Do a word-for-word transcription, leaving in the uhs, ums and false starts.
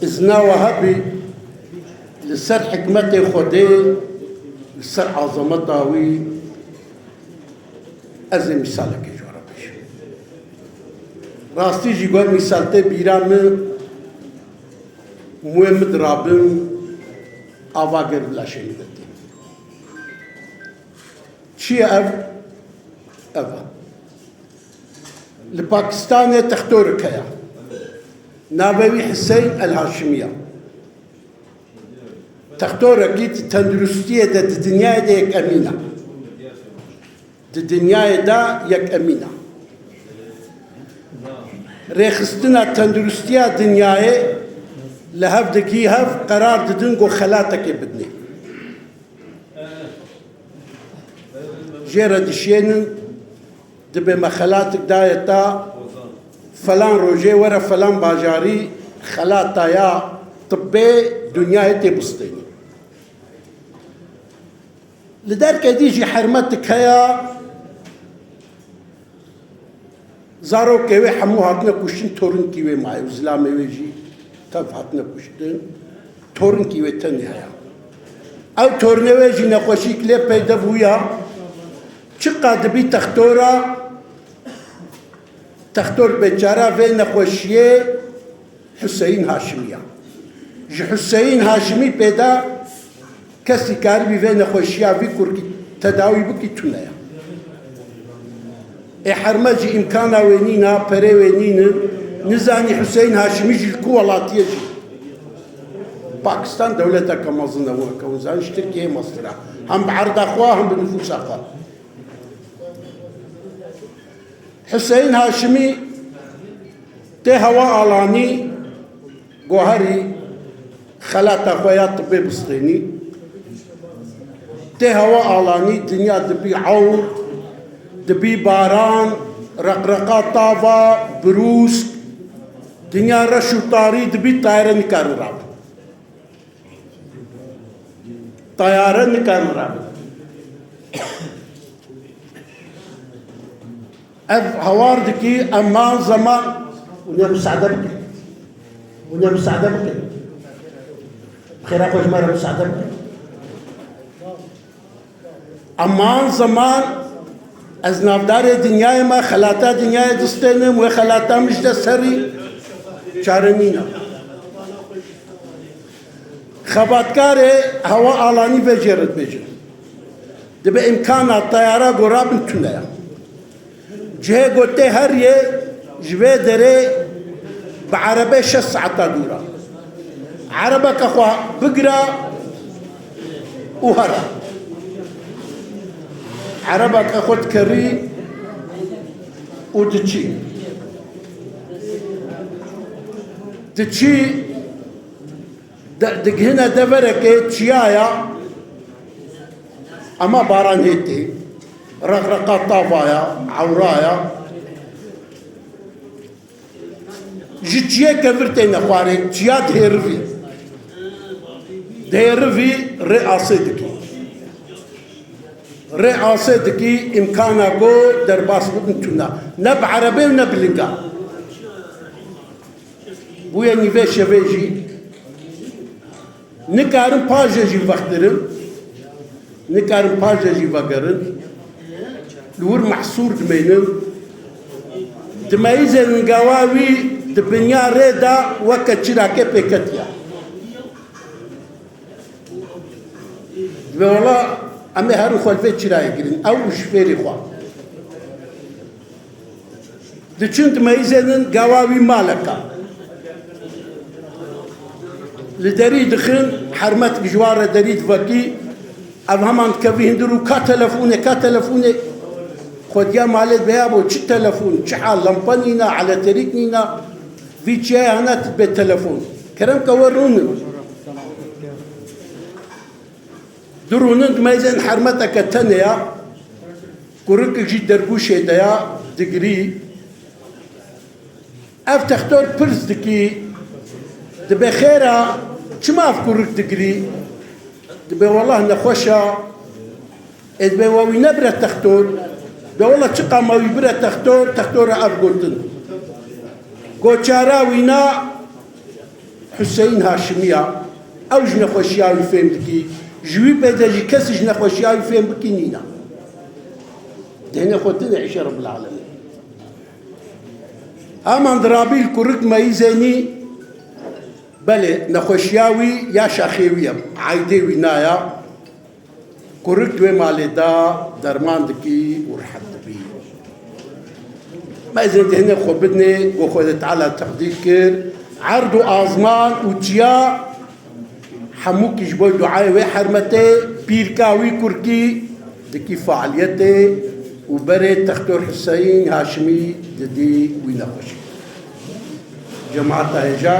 Îzna we hebî li ser hikmetê Xwedê, li ser azameta wî, ez ê mîsalekê ji we re bêjim. Rastî jî got mîsal tê bîra min, muê min dirabin, ava gel bila şênî de tê. Çi ye ev? Ev e. Li Pakistanê textorek heye. Navê wî Hiseyn El Haşimî ye. Textorekî di tenduristiyê de di dinyayê de yekemîn e. Di dinyayê de yekemîn e. Rêxistina tenduristiya dinyayê li hev digihî hev qerar didin ku xelatekê bidinê. Jê re dişênin, dibê me xelatik daye ta, felan rojê were felan bajarî xelata ya tibbê dinyayê tê bistênî. Li derkê dî jî hermetik heye, zarokê wê hemû hatine kuştin, torinkî wê maye û zilamê wê jî tev hatine kuştin. Torinkî wê tenê heye. Ew tornê wê jî nexweşîk lê peyde bûya. Çiqa dibî textora, textor bêçara vê nexweşiyê Huseyîn Haşimî ya. Ji Huseyîn Haşimî pêda kesî karibî vê nexweşiya vî kurkî tedawî bikî tune ye. Ê hermet jî îmkana wê nîna, perê wê nînin, nizanî Huseyîn Haşimî jî li ku welatiyê jî. Pakistan dewleteke mezin e, weke hûn zanî, ji Tirkiyeyê meztir e. Hem bi erda xwe, hem bi nifûsa xwe. Huseyîn Haşimî tê hewa alanî, goherî xelata xwe ya tibê bistênî. Tê hewa alanî, dinya dibî ewr, dibî baran, reqreqa tava, birûsk, dinya reş û tarî dibî, tayare nikarin rabin. Tayare nikarin rabin. Ev hawar dikî, eman zeman, hûn ê misade bikin. Hûn ê misade bikin. Xêra xwe ji me re misade bikin. Eman zeman, ez navdarê dinyayê me, xelata dinyayê distênim, wê xelata min ji dest herî çare nîne. Xebatkarê hewa alanî vê jê re dibêjin. Dibe îmkana teyara ku rabin tune ye. Cihê ku tê heriyê ji vê derê bi erebê şeş saeta dûr e. Erebeke xwe bigire û here. Erebeke xwe dikerî û diçî. Diçî. De-, digihine deverekê çiyaya, ema baran hê tê, reqreqa tavaya, ewraya. Ji çiyê kevir têne xwarê, çiya dihêrivî. Dihêrivî rê asê dikî. Rê asê dikî, îmkana ku derbas bibin tune. Ne bi erebê û ne bi linga. Bûye nîvê şevê jî nikarin paşê jî vextirin, nikarin paşê jî vegerin. Li wir mehsûr dimeynin. Dimeyizênin gawa wî di binya rê de weke çirakê pêketiya. Dibê wela em ê herin xwe li vê çirayê girin, ew û şifêrê xwe. Diçin dimeyizênin gawa wî maleka. Li derî dixin, hermet ji wan re derî divekî, ev heman dikevî hindir û ka telefonê, ka telefonê. Xwediya malê dibe ya bo, çi telefon, çi hal, lempe nîna, eletrîk nîna, vî çiyayê hene tu dibê telefon. Kerem ke we rûnin. Dirûnin dimeyzên hermeteke tenê ya, kurikek jî dergûşê de ya, digirî. Ev textor pirs dikî, dibê xêra, çima ev kurik digirî? Dibê wellah nexweş e. Ê dibê we wî nebire textor. Dibê wellah çiqa me wî bire textor, textora ev gotin. Goçara wîna, Hüseyin Haşimiya, ew ji nexweşiya wî fêm dikî, ji wî pê de jî kesî ji nexweşiya wî fêm bikî nîna. Dihne xwe tine îşe Rabbil Alemîn. Heman dirabî li kurik meyîzê nî, belê nexweşiya wî ya şaxê wî ye, aydê wî naya. Kurik di wê malê de derman dikî û rehet dibî. Me izin dihne xwe bidinê, ku Xwedê Teala teqdîr kir. Erd û azman û çiya hemûkî ji bo duayê wê hermetê, pîrka wî kurkî dikî faaliyetê û berê Textor Hüseyin Haşimî didî wî nexweşî. Cemaata hêja,